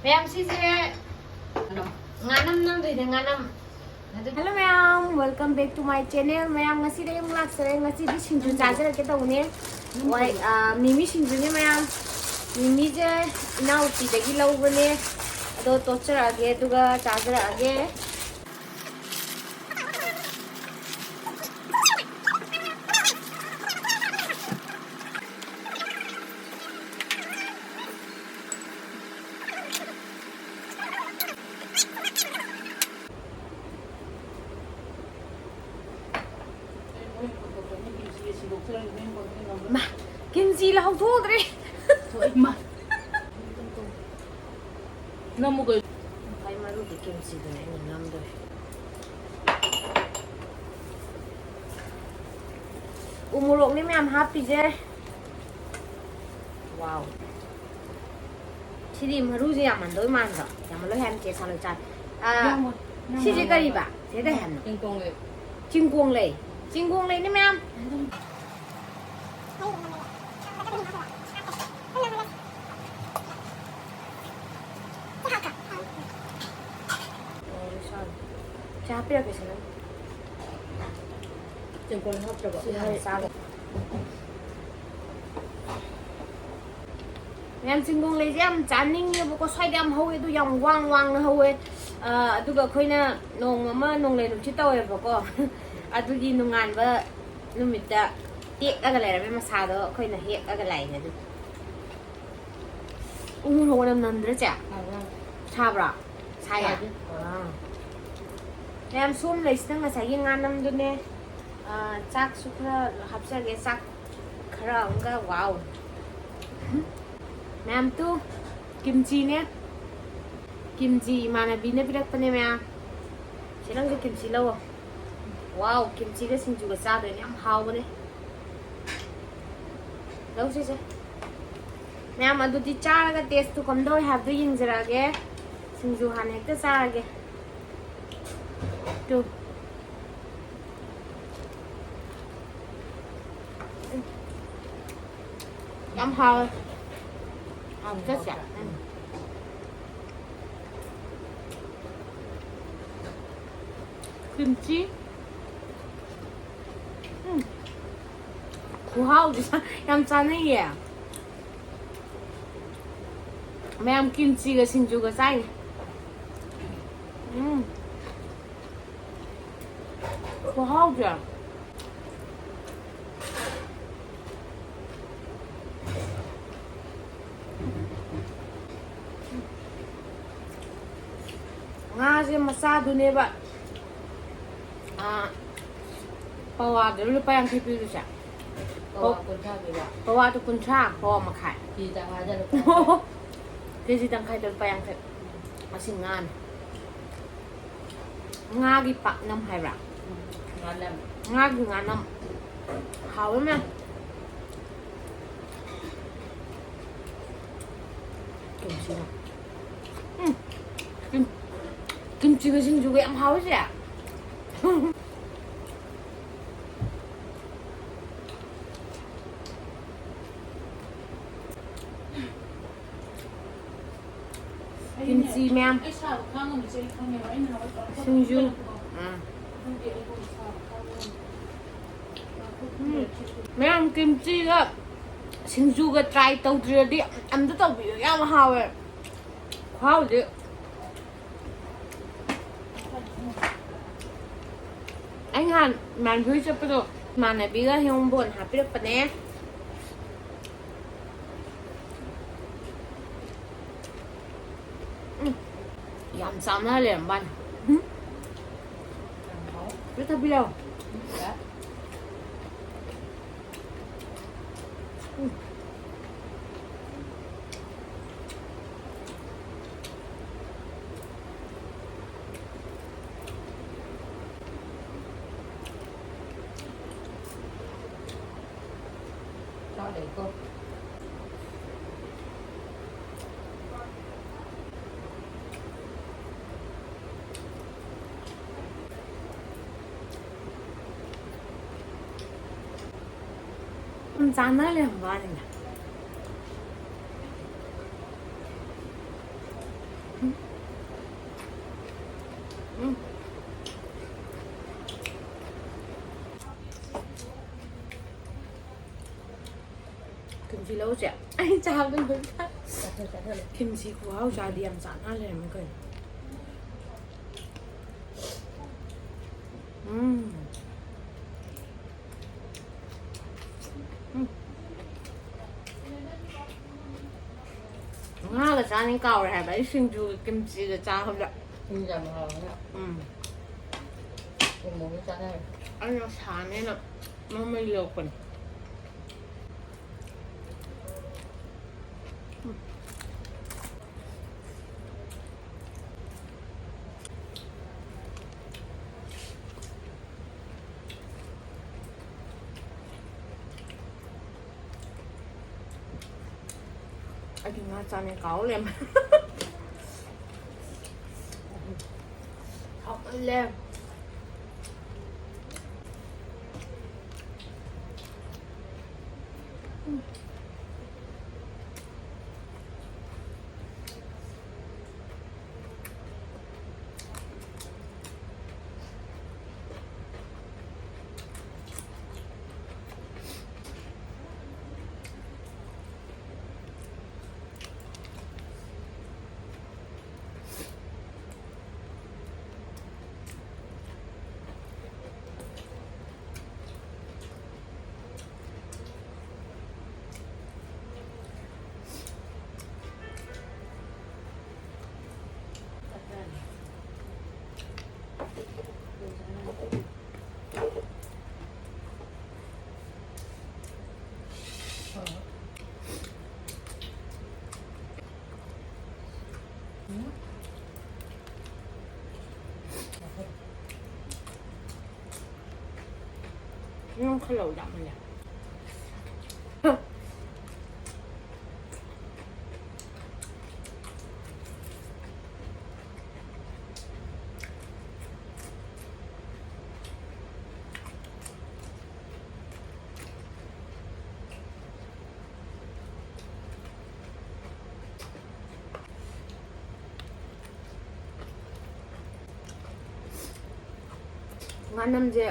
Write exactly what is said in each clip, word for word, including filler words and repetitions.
ꯃꯌꯥꯝ, ꯁꯤꯁꯦ ꯉꯥꯅꯝ ꯅꯝꯗꯣꯏꯅꯦ, ꯉꯥꯅꯝ꯫ ꯑꯗꯨ Hello ꯃꯌꯥꯝ, welcome back to my channel. ꯃꯌꯥꯝ, ꯉꯁꯤꯗꯤ ꯑꯩ ꯑꯃꯨꯛ ꯂꯥꯛꯆꯔꯦ꯫ ꯉꯁꯤꯗꯤ ꯁꯤꯡꯖꯨ ꯆꯥꯖꯔꯛꯀꯦ ꯇꯧꯕꯅꯦ꯫ ꯍꯣꯏ, ꯑ, ꯃꯤꯃꯤ ꯁꯤꯡꯖꯨꯅꯦ ꯃꯌꯥꯝ꯫ ꯃꯤꯃꯤꯁꯦ ꯏꯅꯥꯎꯄꯤꯗꯒꯤ ꯂꯧꯕꯅꯦ꯫ ꯑꯗꯣ ꯇꯣꯠꯆꯔꯛꯑꯒꯦ, ꯑꯗꯨꯒ ꯆꯥꯖꯔꯛꯑꯒꯦ꯫ ꯃꯥ, ꯀꯤꯝꯆꯤ ꯂꯧꯍꯧꯊꯣꯛꯎꯗ꯭ꯔꯦ꯫ ꯏꯃꯥ꯫ ꯅꯝꯃꯨ ꯀꯩꯅꯣ꯫ ꯈ꯭ꯋꯥꯏ ꯃꯔꯨꯗꯤ ꯀꯤꯝꯆꯤꯗꯨꯅꯦ ꯑꯩꯅ ꯅꯝꯗꯣꯏꯁꯦ꯫ ꯎ ꯃꯣꯔꯣꯛꯅꯤ ꯃꯌꯥꯝ ꯍꯥꯞꯄꯤꯁꯦ꯫ ꯋꯥꯎ꯫ ꯁꯤꯗꯤ ꯃꯔꯨꯁꯦ ꯌꯥꯝꯃꯟꯗꯣꯏ ꯃꯥꯟꯗ꯭ꯔꯣ? ꯌꯥꯝꯃꯜꯂꯣꯏ ꯍꯥꯏꯕ ꯆꯦ ꯁꯥꯂꯣꯏ ꯆꯥ-, ꯑ, ꯌꯥꯝꯃꯣꯏ꯫ ꯁꯤꯁꯦ ꯌꯥꯝꯃꯣꯏ꯫ ꯀꯔꯤꯕ? ꯆꯦ ꯀꯩ ꯍꯥꯏꯕꯅꯣ? ꯆꯤꯡꯀꯣꯡꯂꯩ꯫ ꯆꯤꯡꯀꯣꯡꯂꯩ꯫ ꯆꯤꯡꯀꯣꯡꯂꯩꯅꯤ ꯃꯌꯥꯝ꯫ ꯁꯤ ꯍꯥꯞꯄꯤꯔꯛꯀꯦ, ꯁꯦ, ꯅꯪ꯫ ꯆꯦꯡꯀꯣꯟ ꯍꯥꯞꯇ꯭ꯔꯕꯣ? ꯁꯤ ꯍꯥꯟꯅ ꯆꯥꯒꯦ꯫ ꯃꯌꯥꯝ, ꯆꯤꯡꯒꯣꯡ ꯂꯩꯁꯦ ꯌꯥꯝ ꯆꯥꯅꯤꯡꯉꯦꯕꯀꯣ, ꯁ꯭ꯋꯥꯏꯗ ꯌꯥꯝ ꯍꯧꯋꯦ, ꯑꯗꯨ ꯌꯥꯝ ꯋꯥꯡ ꯋꯥꯡꯅ ꯍꯧꯋꯦ꯫ ꯑ, ꯑꯗꯨꯒ ꯑꯩꯈꯣꯏꯅ ꯅꯣꯡꯃ ꯑꯃ ꯅꯣꯡꯂꯩ ꯅꯨꯡꯁꯤꯠ ꯇꯧꯋꯦꯕꯀꯣ, ꯑꯗꯨꯒꯤ ꯅꯣꯡꯉꯥꯟꯕ ꯅꯨꯃꯤꯠꯇ ꯇꯦꯛꯑꯒ ꯂꯩꯔꯝꯃꯦ ꯃꯁꯥꯗꯣ, ꯑꯩꯈꯣꯏꯅ ꯍꯦꯛꯑꯒ ꯂꯥꯛꯏꯅꯦ ꯑꯗꯨ꯫ ꯎ ꯃꯣꯔꯣꯛ ꯃꯅꯝ ꯅꯝꯗ꯭ꯔꯥ, ꯆꯦ? ꯁꯥꯕ꯭ꯔꯥ? ꯁꯥꯏꯌꯦ? ꯁꯥꯗꯦ꯫ ꯑꯥ꯫ ꯃꯌꯥꯝ, ꯁꯣꯝ ꯂꯩꯁꯤꯅ ꯉꯁꯥꯏꯒꯤ ꯉꯥꯅꯝꯗꯨꯅꯦ꯫ ꯑꯥ, ꯆꯥꯛꯁꯨ ꯈꯔ ꯍꯥꯞꯆꯒꯦ, ꯆꯥꯛ ꯈꯔ ꯑꯃꯒ, ꯋꯥꯎ꯫ ꯃꯌꯥꯝ, ꯇꯨ, ꯀꯤꯝꯆꯤꯅꯦ꯫ ꯀꯤꯝꯆꯤ ꯏꯃꯥꯟꯅꯕꯤꯅ ꯄꯤꯔꯛꯄꯅꯦ ꯃꯌꯥꯝ꯫ ꯁꯤ ꯅꯪꯁꯨ ꯀꯤꯝꯆꯤ ꯂꯧꯑꯣ꯫ ꯋꯥꯎ, ꯀꯤꯝꯆꯤꯒ ꯁꯤꯡꯖꯨꯒ ꯆꯥꯗꯣꯏꯅꯦ, ꯌꯥꯝ ꯍꯥꯎꯕꯅꯦ꯫ ꯂꯧꯁꯤꯁꯦ꯫ ꯃꯌꯥꯝ, ꯑꯗꯨꯗꯤ ꯆꯥꯔꯒ ꯇꯦꯁꯇꯨ ꯀꯝꯗꯧꯋꯦ ꯍꯥꯏꯕꯗꯨ ꯌꯦꯡꯖꯔꯛꯑꯒꯦ꯫ ꯁꯤꯡꯖꯨ ꯍꯥꯟꯅ ꯍꯦꯛꯇ ꯆꯥꯔꯒꯦ꯫ ꯇꯨ꯫ ꯌꯥꯝ ꯍꯥꯎꯋꯦ꯫ ꯍꯥꯎꯕ ꯆꯠꯁꯦ꯫ ꯎꯝ꯫ ꯀꯤꯝꯆꯤ꯫ ꯎꯝ꯫ ꯈꯨꯍꯥꯎꯗꯤ ꯌꯥꯝ ꯆꯥꯅꯩꯌꯦ꯫ ꯃꯌꯥꯝ ꯀꯤꯝꯆꯤꯒ ꯁꯤꯡꯖꯨꯒ ꯆꯥꯏꯅꯦ꯫ ꯎꯝ꯫ ꯈꯨꯍꯥꯎꯁꯦ꯫ ꯉꯥꯁꯦ ꯃꯆꯥꯗꯨꯅꯦꯕ꯫ ꯑꯥ, ꯄꯋꯥꯗꯨꯗ ꯂꯨꯄꯥ ꯌꯥꯡꯈꯩ ꯄꯤꯔꯤꯁꯦ꯫ ꯄꯋꯥ ꯀꯨꯟꯊ꯭ꯔꯥ ꯄꯤꯕ꯫ ꯄꯋꯥꯗꯨ ꯀꯨꯟꯊ꯭ꯔꯥ, ꯄꯋꯥ ꯃꯈꯥꯏ꯫ ꯀꯦꯖꯤ ꯇꯪꯈꯥꯏꯗ ꯂꯨꯄꯥ ꯌꯥꯡꯈꯩ꯫ ꯀꯦꯖꯤ ꯇꯪꯈꯥꯏꯗ ꯂꯨꯄꯥ ꯌꯥꯡꯈꯩ꯫ ꯑꯁꯤ ꯉꯥꯅꯤ꯫ ꯉꯥꯒꯤ ꯄꯥꯛꯅꯝ ꯍꯥꯏꯕ꯭ꯔꯥ? ꯎꯝ, ꯉꯥꯅꯝ꯫ ꯉꯥꯒꯤ ꯉꯥꯅꯝ꯫ ꯍꯥꯎꯋꯦ ꯃꯌꯥꯝ꯫ ꯀꯤꯝꯆꯤꯒ꯫ ꯎꯝ꯫ ꯀꯤꯝ-, ꯀꯤꯝꯆꯤꯒ ꯁꯤꯡꯖꯨꯒ ꯌꯥꯝ ꯍꯥꯎꯋꯦ ꯆꯦ꯫ ꯀꯤꯝꯆꯤ ꯃꯌꯥꯝ꯫ ꯑꯩ ꯁꯥꯕ ꯈꯥꯡꯉꯝꯃꯤꯁꯦ ꯑꯩ ꯈꯪꯉꯦꯕ꯫ ꯑꯩꯅ ꯅꯉꯣꯟꯗ ꯇꯧꯔꯛꯄ ꯁꯤꯡꯖꯨ꯫ ꯃꯇꯝꯗꯀꯣ꯫ ꯑꯥ꯫ ꯑꯗꯨꯒꯤ ꯑꯩ ꯁꯥꯕ ꯈꯥꯡꯉꯝꯃꯤ꯫ ꯎꯝ꯫ ꯃꯌꯥꯝ ꯀꯤꯝꯆꯤꯒ ꯁꯤꯡꯖꯨꯒ try ꯇꯧꯗ꯭ꯔꯤꯔꯗꯤ ꯑꯝꯇ ꯇꯧꯕꯤꯌꯨ꯫ ꯌꯥꯝ ꯍꯥꯎꯋꯦ꯫ ꯈꯨꯍꯥꯎꯗꯤ꯫ ꯑꯩ ꯅꯍꯥꯟ ꯏꯃꯥꯟꯅꯕꯤ ꯍꯣꯏ ꯆꯠꯄꯗꯣ ꯏꯃꯥꯟꯅꯕꯤꯒ ꯍꯤꯡꯒꯣꯟ ꯍꯥꯞꯄꯤꯔꯛꯄꯅꯦ꯫ ꯎꯝ, ꯌꯥꯝ ꯆꯥꯟꯅ ꯂꯩꯔꯝꯕꯥꯅꯤ꯫ ꯎꯝ꯫ ꯁꯤ ꯊꯛꯄꯤꯔꯣ꯫ ꯎꯝ꯫ ꯆꯥꯗꯦꯀꯣ꯫ ꯌꯥꯝ ꯆꯥꯟꯅ ꯂꯩꯔꯝꯕ ꯋꯥꯅꯤꯗ꯫ ꯎꯝ꯫ ꯎꯝ꯫ ꯇꯤꯜꯍꯧꯁꯦ ꯑꯩ ꯆꯥꯕꯗ ꯂꯣꯏ ꯆꯥꯏ꯫ ꯆꯥꯊꯣꯛ, ꯆꯥꯊꯣꯛ꯫ ꯀꯤꯝꯆꯤ ꯈꯨꯍꯥꯎ ꯆꯥꯗꯤ ꯌꯥꯝ ꯆꯥꯟꯅ ꯂꯩꯔꯝꯃꯦ ꯀꯩꯅꯣ꯫ ꯎꯝ꯫ ꯎꯝ꯫ ꯉꯥꯒ ꯆꯥꯅꯤꯡ ꯀꯥꯎꯔꯦ ꯍꯥꯏꯕ ꯑꯩ ꯁꯤꯡꯖꯨꯒ ꯀꯤꯝꯆꯤꯒ ꯆꯥꯕꯗ꯫ ꯁꯤꯡꯖꯨ ꯌꯥꯝ ꯍꯥꯎꯋꯦ꯫ ꯎꯝ꯫ ꯎ ꯃꯣꯔꯣꯛ ꯆꯥꯅꯔꯦ꯫ ꯑꯩꯅ ꯁꯥꯅꯦꯅ ꯃꯃꯩ ꯂꯧꯔꯛꯄꯅꯦ꯫ ꯑꯩꯗꯤ ꯉꯥ ꯆꯥꯅꯤ ꯀꯥꯎ ꯂꯩꯔꯝꯃꯦ꯫ ꯍꯥꯎꯃꯜꯂꯦ꯫ ꯅꯪ ꯈꯜꯂꯧ ꯌꯥꯝꯃꯜꯂꯦ꯫ ꯉꯥꯅꯝꯁꯦ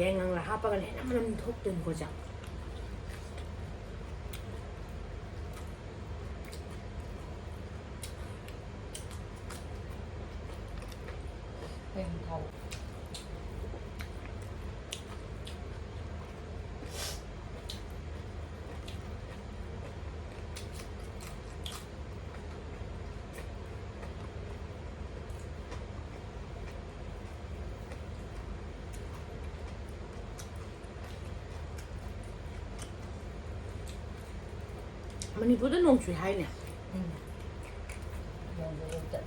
ꯌꯥꯏꯉꯪꯂꯥ ꯍꯥꯞꯄꯒꯅ ꯍꯦꯟꯅ ꯃꯅꯝ ꯊꯣꯛꯇꯣꯏꯅꯤꯀꯣ ꯆꯥꯛ꯫ ꯀꯩꯅꯣ ꯊꯥꯎ꯫ ꯃꯅꯤꯄꯨꯔꯗ ꯅꯣꯡ ꯆꯨꯏ ꯍꯥꯏꯅꯦ꯫ ꯎꯝ꯫ ꯅꯣꯡ ꯆꯨꯕ ꯆꯠꯂꯦ꯫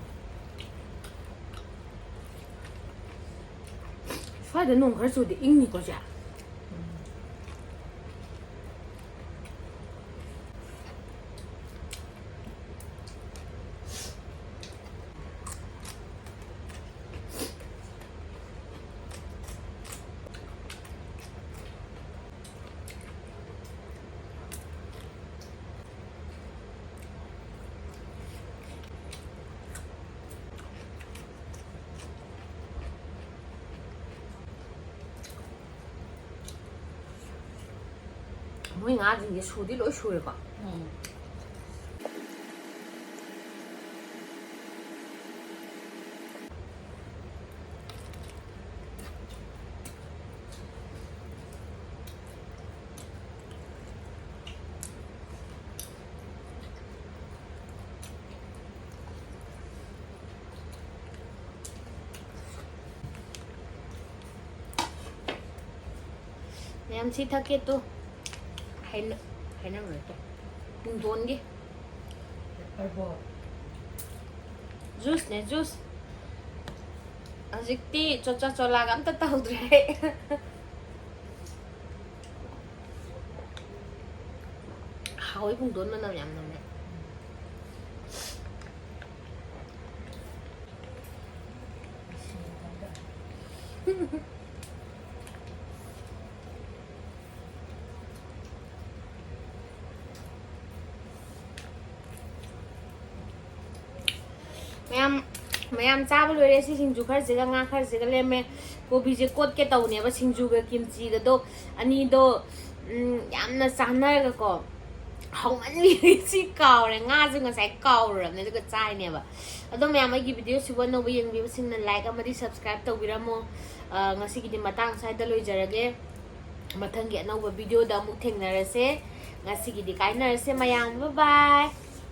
ꯁ꯭ꯋꯥꯏꯗ ꯅꯣꯡ ꯈꯔ ꯆꯨꯔꯗꯤ ꯏꯪꯅꯤꯀꯣ, ꯆꯦ? ꯎꯝ꯫ ꯃꯣꯏ ꯉꯥꯁꯤꯡꯁꯦ ꯁꯨꯗꯤ ꯂꯣꯏ ꯁꯨꯔꯦꯀꯣ꯫ ꯎꯝ꯫ ꯃꯌꯥꯝ ꯁꯤ ꯊꯛꯀꯦ ꯇꯨ꯫ ꯍꯩꯅ-, ꯍꯩꯅꯧ ꯅꯠꯇꯦ꯫ ꯄꯨꯡꯗꯣꯟꯒꯤ꯫ ꯀꯔꯕꯣ? ꯖꯨꯁꯅꯦ, ꯖꯨꯁ꯫ ꯍꯧꯖꯤꯛꯇꯤ ꯆꯣꯆꯥ ꯆꯣꯂꯥꯒ ꯑꯝꯇ ꯇꯧꯗ꯭ꯔꯦ꯫ ꯍꯥꯎꯋꯤ, ꯄꯨꯡꯗꯣꯟ ꯃꯅꯝ ꯌꯥꯝ ꯅꯝꯃꯦ꯫ ꯃꯌꯥꯝ, ꯃꯌꯥꯝ ꯆꯥꯕ ꯂꯣꯏꯔꯦ꯫ ꯁꯤ ꯁꯤꯡꯖꯨ ꯈꯔꯁꯤꯒ ꯉꯥ ꯈꯔꯁꯤꯒ ꯂꯦꯝꯃꯦ꯫ ꯀꯣꯕꯤꯁꯦ ꯀꯣꯠꯀꯦ ꯇꯧꯅꯦꯕ, ꯁꯤꯡꯖꯨꯒ ꯀꯤꯝꯆꯤꯒꯗꯣ ꯑꯅꯤꯗꯣ, ꯎꯝ, ꯌꯥꯝꯅ ꯆꯥꯟꯅꯔꯒꯀꯣ꯫ ꯍꯧꯃꯟꯕꯤꯁꯤ ꯀꯥꯎꯔꯦ꯫ ꯉꯥꯁꯨ ꯉꯁꯥꯏ ꯀꯥꯎꯔꯨꯔꯕꯅꯦ, ꯑꯗꯨꯒ ꯆꯥꯏꯅꯦꯕ꯫ ꯑꯗꯣ ꯃꯌꯥꯝ, ꯑꯩꯒꯤ ꯚꯤꯗꯤꯑꯣꯁꯤꯕꯨ ꯑꯅꯧꯕ ꯌꯦꯡꯕꯤꯕꯁꯤꯡꯅ ꯂꯥꯏꯛ ꯑꯃꯗꯤ ꯁꯕꯁꯀ꯭ꯔꯥꯏꯕ ꯇꯧꯕꯤꯔꯝꯃꯣ꯫ ꯑ, ꯉꯁꯤꯒꯤꯗꯤ ꯃꯇꯥꯡ ꯁ꯭ꯋꯥꯏꯗ ꯂꯣꯏꯖꯔꯒꯦ꯫ ꯃꯊꯪꯒꯤ ꯑꯅꯧꯕ ꯚꯤꯗꯤꯑꯣꯗ ꯑꯃꯨꯛ ꯊꯦꯡꯅꯔꯁꯦ꯫ ꯉꯁꯤꯒꯤꯗꯤ ꯀꯥꯏꯅꯔꯁꯦ ꯃꯌꯥꯝ꯫ ꯕꯥꯏ ꯕꯥꯏ꯫